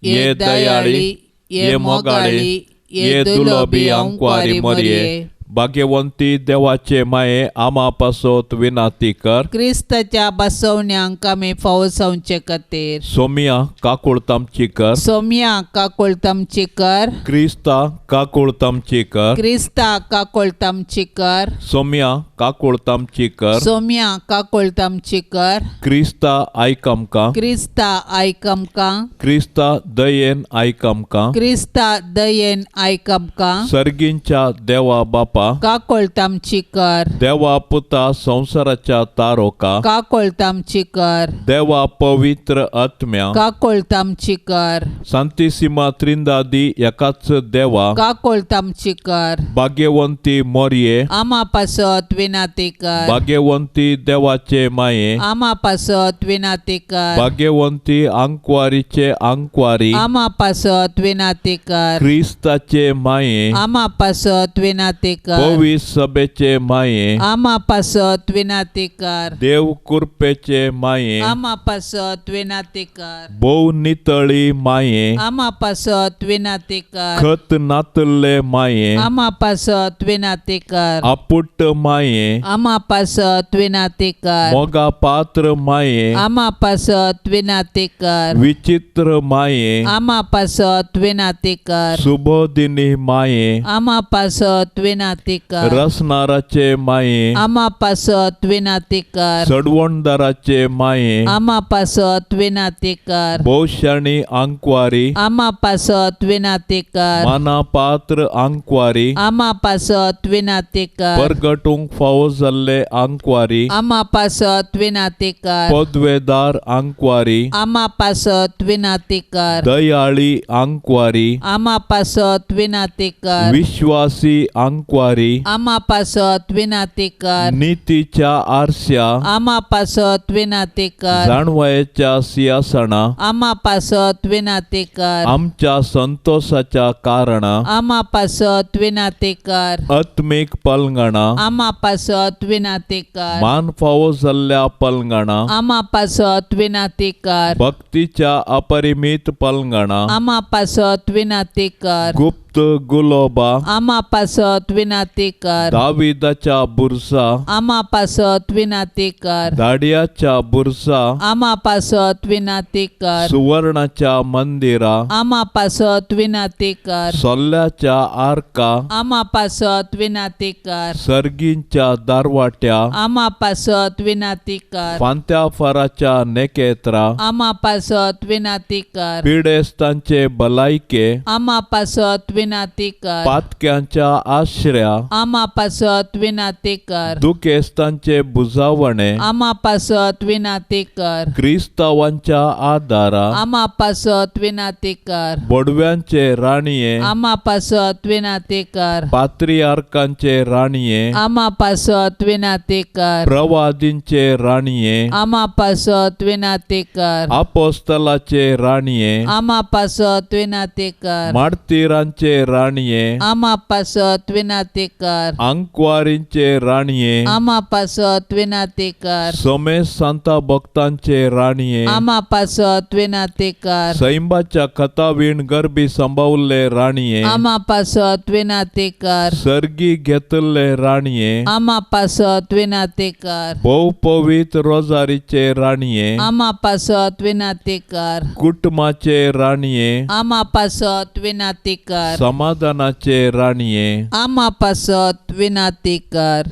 ये दयाळी, ये मोगाळी, ये दुलोबी अंकवारी मरिये, भाग्यवंती देवाचे माये, आमा पासत विनाती कर. क्रिस्ताच्या बसवण्यांक आमी फावो जावचे खातीर. सोमिया काकुळतामची कर. सोमिया काकुळतामची कर. क्रिस्ता काकुळतामची कर. क्रिस्ता काकुळतामची कर. सोमिया काकुळतामची कर. सोमिया काकुळतामची कर. क्रिस्ता आयक आमकां. क्रिस्ता आयक आमकां. क्रिस्ता दयेन आयक आमकां. क्रिस्ता दयेन आयक आमकां. सर्गींच्या देवा बापा बापा, काकोळत आमची कर। देवा पुता संवसाराच्या तारोका, काकोळत आमची कर। देवा पवित्र आत्म्या, काकोळत आमची कर। सांतिसिमा त्रिंदादी एकाच देवा, काकोळत आमची कर। भाग्यवंती मोरये, आमा पासत विनाती कर। भाग्यवंती देवाचे माये, आमा पासत विनाती कर। भाग्यवंती आंकवारीचे आंकवारी, आमा पासत विनाती कर। क्रिस्ताचे माये, आमा पासत विनाती कर। पवित्र सभेचे माये, आमा पासत विनाती कर। देव कृपेचे माये, आमा पासत विनाती कर। भोव नितळी माये, आमा पासत विनाती कर। खत नातल्ले माये, आमा पासत विनाती कर। आपुट माये, आमा पासत विनाती कर। मोगा पात्र माये, आमा पासत विनाती कर। विचित्र माये, आमा पासत विनाती कर। सुबोधिनी माये, आमा पासत विनाती कर। रसनाराचे माये, आमा पासत विनाती कर। सडवणदाराचे माये, आमा पासत विनाती कर। भोवशाणी आंकवारी, आमा पासत विनाती कर। माना पात्र आंकवारी, आमा पासत विनाती कर। परगटूंक फावो जाल्ले आंकवारी, आमा पासत विनाती कर। पदवेदार आंकवारी, आमा पासत विनाती कर। दयाळी आंकवारी, आमा पासत विनाती कर। विश्वासी आंकवारी, आमा पासत विनाती कर। नितीच्या आरश्या, आमा पासत विनाती कर। जाणवायेच्या सिंहासना, आमा पासत विनाती कर। आमच्या संतोषाच्या कारणा, आमा पासत विनाती कर। आत्मीक पलंगणा, आमा पासत विनाती कर। मान फावो जाल्ल्या पलंगणा, आमा पासत विनाती कर। भक्तीच्या अपरिमित पलंगणा, आमा पासत विनाती कर। गुप्त गुलोबा, आमा पासत विनाती कर। दाविदाच्या बुरसा, आमा पासत विनाती कर। दाडियाच्या बुरसा, आमा पासत विनाती कर। सुवर्णाच्या मंदिरा, आमा पासत विनाती कर। सोल्ल्याच्या आर्का, आमा पासत विनाती कर। सर्गींच्या दारवाट्या, आमा पासत विनाती कर। फांत्या फाराच्या नेकेत्रा, आमा पासत विनाती कर। पिडेस्तांचे भलायके, आमा पासत विनाती कर। पातक्यांच्या आश्र्या, आमा पासत विनाती कर। दुखेस्तांचे बुजावणे, आमा पासत विनाती कर। क्रिस्तावांच्या आदारा, आमा पासत विनाती कर। बोडव्यांचे राणये, आमा पासत विनाती कर। पात्रियार्कांचे राणये, आमा पासत विनाती कर। प्रवादींचे राणये, आमा पासत विनाती कर। आपोस्तलाचे राणये, आमा पासत विनाती कर। मार्तीरांचे राणये, आमा पासत विनाती कर। आंकवारींचे राणये, आमा पासत विनाती कर। सोमेश सांता भक्तांचे राणये, आमा पासत विनाती कर। सैंबाच्या कथावीण गर्भी सांबावल्ले राणये, आमा पासत विनाती कर। सर्गी घेतल्ले राणये, आमा पासत विनाती कर। भोव पवित्र रोजारीचे राणये, आमा पासत विनाती कर। कुटुंबाचे राणये, आमा पासत विनाती कर। समाधानाचे राणये, आमा पासत विनाती कर।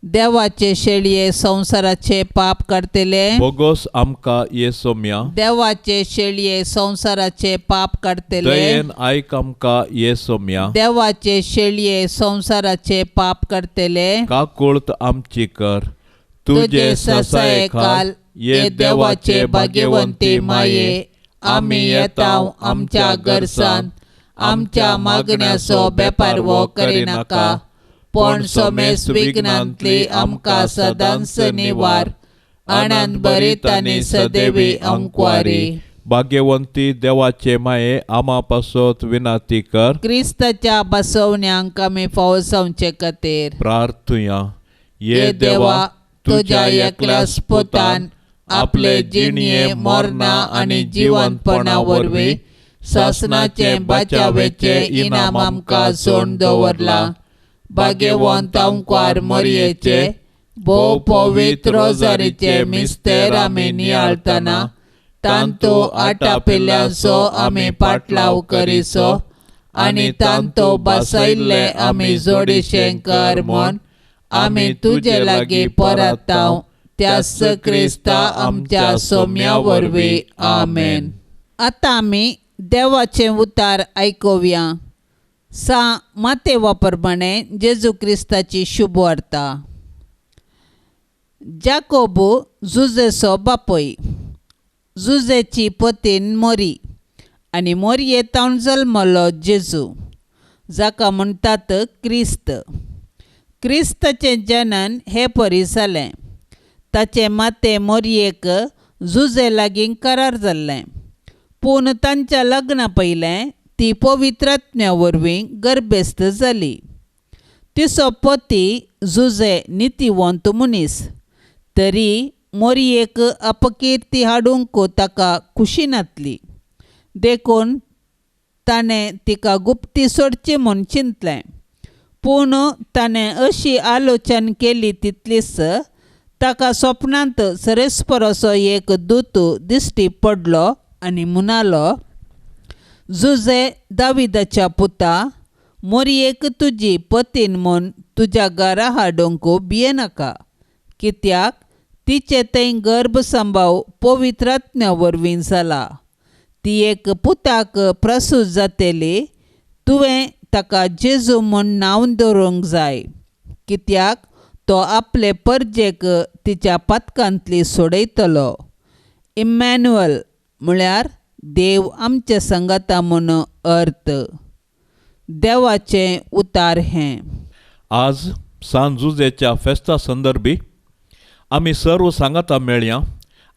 देवाचे शेळये संवसाराचे पाप काडटले, बोगोस आमकां ये सोम्या। देवाचे शेळये संवसाराचे पाप काडटले, दयेन आयक आमकां ये सोम्या। देवाचे शेळये संवसाराचे पाप काडटले, काकुळत आमची कर। तुजे ससायेखाल ये देवाचे भाग्यवंती माये, आमी येता आमच्या गरसान, आमच्या मागण्याचो बेपारवो करिनाका, पण सोमेस विघ्नांतली आमकां सदांच निवार। आनंद भरीत आनी सदैवी अंकवारी। भाग्यवंती देवाचे माये, आमा पासत विनाती कर। क्रिस्ताच्या बसवण्यांक आमी फावो जावचे खातीर प्रार्थुया। ये देवा, तुज्या एकल्या पुतान आपले जिणये मरणा आनी जिवंतपणा वरवीं सासनाचे बाचावेचे इनाम आमकां सोडून दवरलां। भाग्यवंत अंकवार मोरयेचे भोव पवित्र रोजारीचे मिस्तेर आमी नियाळतना तांतू आटापिल्ल्यांचो आमी पाटलाव करिसो आनी तांतू बसयल्ले आमी जोडीशें कर म्हूण आमी तुजे लागीं परताव त्याच क्रिस्ता आमच्या सोम्या वरवीं. आमेन. आतां आमी देवाचें उतार आयकुया. सा मातेवा प्रमाणे जेजू क्रिस्ताची शुभवार्ता. जाकोबू जुजेचो बापूय, जुजेची पतीन मोरी आनी मोरये तावन जल्मलो जेजू, जाका म्हणटात क्रिस्त. क्रिस्ताचें जनन हे परी जालें. ताचें माते मोरयेक जुजे लागीं करार जाल्लें, पूण तांच्या लग्ना पयलें ती पवित्र आत्म्या वरवीं गर्भेस्त जाली. तिचो पती जुजे नितीवंत मनीस, तरी मोरयेक अपकिर्ती हाडूंक ताका खुशी नातली, देखून ताणें तिका गुप्ती सोडची म्हूण चिंतलें. पूण ताणें अशी आलोचन केली तितलीच ताका स्वप्नांत सरेस्पराचो एक दूत दिश्टी पडलो आनी म्हणालो, जुजे दाविदाच्या पुता, मोरयेक तुजी पतीन म्हूण तुज्या घरा हाडूंक भियेनाका, कित्याक तिचे थंय गर्भसंभाव पवित्र आत्म्या वरवीं जाला. ती एक पुताक प्रसूत जातली, तुवें ताका जेजू म्हूण नांव दवरूंक जाय, कित्याक तो आपले परजेक तिच्या पातकांतली सोडयतलो. इमॅन्युअल म्हळ्यार देव आमचे संगता म्हूण अर्थ. देवाचें उतार हें. आज सान जुजेच्या फेस्ता संदर्भी आमी सर्व सांगाता मेळया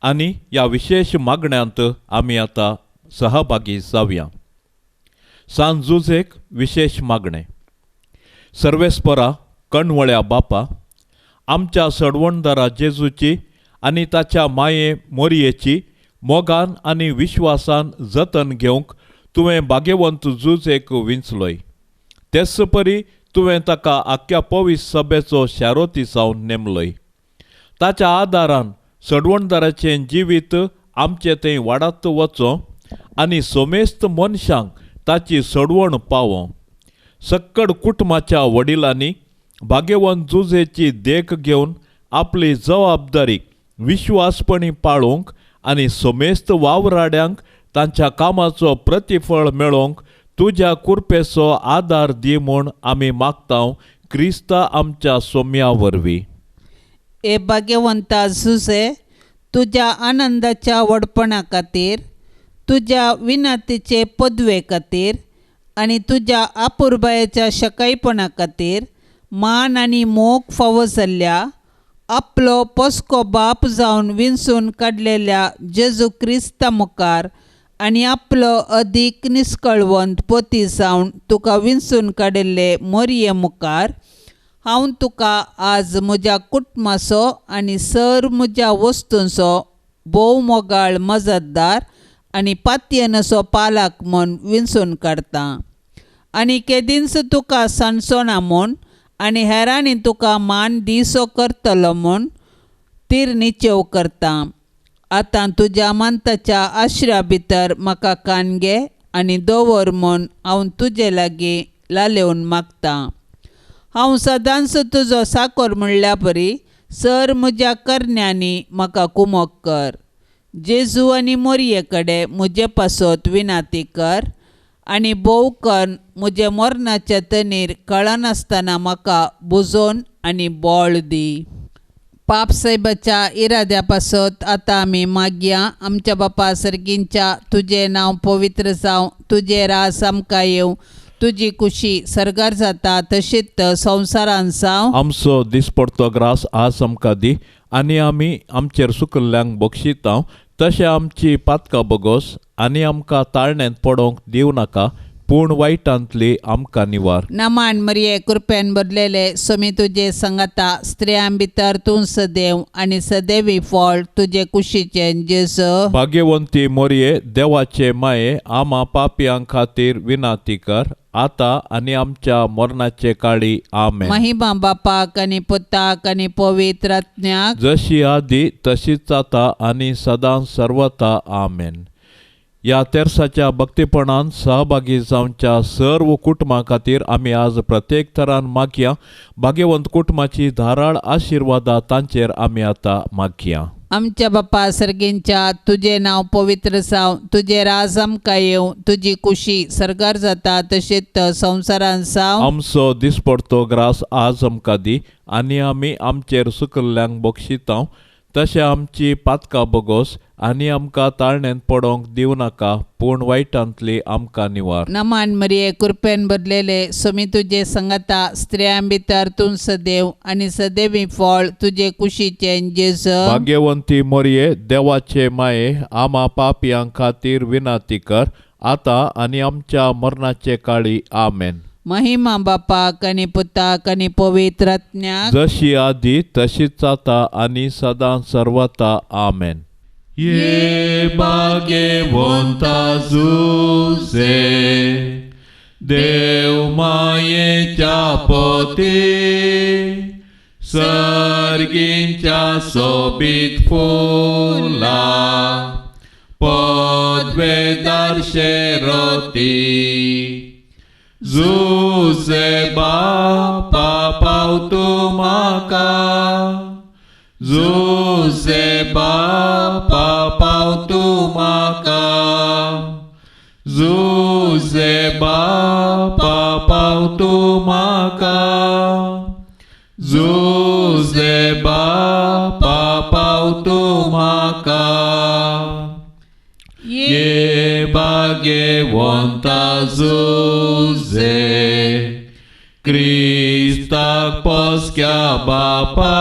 आनी ह्या विशेश मागण्यांत आमी आतां सहभागी जावया. सान जुजेक विशेश मागणें. सर्वेस्परा कणवळ्या बापा, आमच्या सडवणदारा जेजूची आनी ताच्या माये मोरयेची मोगान आनी विश्वासान जतन घेवंक तुवें भाग्यवंत जुजेक विंचलोय. तेच परी तुवें ताका आख्ख्या पवीस सभेचो शारोती जावन नेमलोय. ताच्या आदारान सडवणदाराचें जिवीत आमचें थंय वाडत वचो आनी समेस्त मनशांक ताची सडवण पावो. सक्कड कुटुंबाच्या वडिलांनी भाग्यवंत जुजेची देख घेवन आपली जबाबदारी विश्वासपणी पाळोवंक आनी समेस्त वावराड्यांक तांच्या कामाचो प्रतिफळ मेळोवंक तुज्या कुरपेचो आदार दी म्हूण आमी मागता क्रिस्ता आमच्या सोम्या वरवीं. हे भाग्यवंता जुजे, तुज्या आनंदाच्या व्हडपणा खातीर, तुज्या विनंतीचे पदवे खातीर आनी तुज्या अपुरबायेच्या शकायपणा खातीर मान आनी मोग फावो जाल्ल्या आपलो पोसको बाप जावन विंचून काडलेल्या जेजू क्रिस्ता मुखार आनी आपलो अदीक निस्कळवंत पती जावन तुका विंचून काडिल्ले मोरये मुखार हांव तुका आज म्हज्या कुटुंबाचो आनी सर म्हज्या वस्तूंचो भोव मोगाळ मजतदार आनी पातयेनसो पालक म्हूण विंचून काडटा. आनी केदींच तुका सांडचोना म्हूण आनी हेरांनी तुका मान दिसो करतलो म्हूण तीर निचेव करता. आतां तुज्या मानताच्या आश्र्या भितर म्हाका कान घे आनी दवर म्हूण हांव तुजे लागीं लालेवन मागतां. हांव सदांच तुजो साकोर म्हणल्या परी सर म्हज्या करण्यांनी म्हाका कुमोक कर. जेजू आनी मोरये कडेन म्हजे पासत विनाती कर आनी भोव करून म्हजे मरणाच्या तनीर कळनासतना म्हाका बुजोवन आनी बळ दी. पाप सायबाच्या इराद्या पासत आतां आमी मागया. आमच्या बापा सर्गींच्या, तुजें नांव पवित्र जावं, तुजें राज आमकां येवं, तुजी खुशी सर्गार जाता तशीच संवसारान जावं. आमचो दिसपडतो ग्रास आज आमकां दी आनी आमी आमचेर सुकल्ल्यांक बक्षिता तशें आमची पातकां बगोस आनी आमकां ताळण्यांत पडोवंक दिवं नाका, पूण वायटांतली आमकां निवार. नमान मरिये, कृपेन भरलेले, स्वामी तुजे संगता, स्त्रियां भितर तूं सदैव आनी सदैवी फळ तुजे कुशीचें जेजू. भाग्यवंती मोरये, देवाचे माये, आमा पापयां खातीर विनाती कर आतां आनी आमच्या मरणाचे काळी. आमेन. महिमा बापाक आनी पुताक आनी पवित्र आत्म्याक, जशी आदी तशीच आतां आनी सदां सर्वता. आमेन. ह्या तेर्साच्या भक्तीपणान सहभागी जावच्या सर्व कुटुंबां खातीर आमी आज प्रत्येक तरान मागया. भाग्यवंत कुटुंबाची धाराळ आशिर्वादा तांचेर आमी आतां मागया. आमच्या बापा सर्गींच्या तुजें नांव पवित्र जावं, तुजें राज आमकां येवं, तुजी कुशी सर्गार जाता तशेंच संवसारांत जावं. आमचो दिसपडतो ग्रास आज आमकां दी आनी आमी आमचेर सुकल्ल्यांक बक्षितांव तशें आमची पातकां बगोस आनी आमकां ताळणेंत पडोंक दिवं नाका पूण वायटांतली आमकां निवार. नमान मरिये कृपेन भरलेले स्वामी तुजे संगता, स्त्रियां भितर तूं सदैव आनी सदैवी फळ तुजे कुशीचें जेजू. भाग्यवंती मोरये देवाचे माये आमा पापयां खातीर विनंती कर आतां आनी आमच्या मरणाचे काळी. आमेन. महिमा बापाक आनी पुताक आनी पवित्र आत्म्याक, जशी आदी तशीच आतां आनी सदां सर्वता. आमेन. ये भाग्यवंता जुझे देव मायेच्या पोती सर्गींच्या सोबीत फुलां पदवेदार शेरोती जुझे बापा पाव तूं म्हाका जुझे बापा पाव तूं म्हाका जुझे बापा पाव तूं म्हाका जुझे बापा पाव तूं म्हाका. ये भाग्यवंता जुझे क्रिस्ताक पोसक्या बापा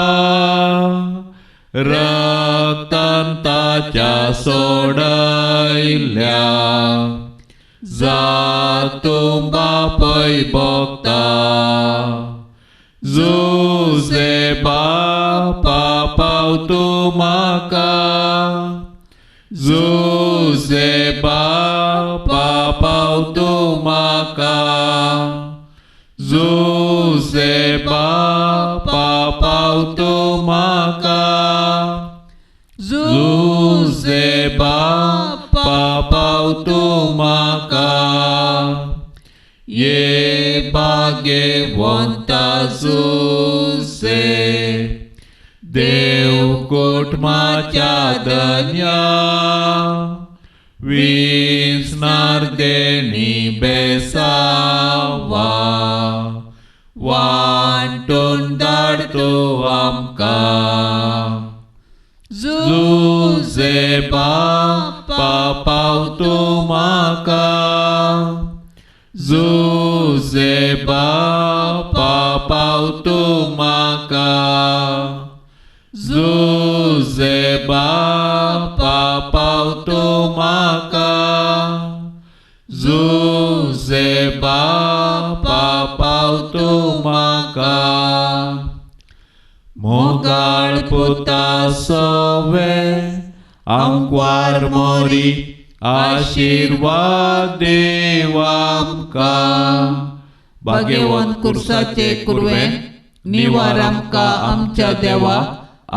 रक्तान ताच्या सोडयल्या जातूं बापय भोगता जुझे बापा पाव तूं म्हाका जुझे बापा पाव तूं म्हाका जुझे बापा पाव तूं म्हाका जुझे बापा पाव तूं म्हाका. ये भाग्यवंता जुझे देव कुटुंबाच्या धन्या विसनार देणी बेसावा वांटून धाड तूं आमकां जुझे बापा पाव तूं म्हाका जुझे बापा पाव तूं म्हाका जुझे बापा पाव तूं म्हाका जुझे बापा पाव तूं म्हाका. मोगाळ पुता सोवे आमकां मोरी आशिर्वाद देव आमकां. भाग्यवंत कुर्साचे कुरवेन निवार आमकां आमच्या देवा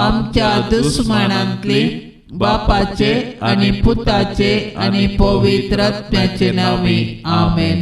आमच्या दुस्मानांतली बापाचे आनी पुताचे आनी पवित्र आत्म्याचे नांवी. आमेन.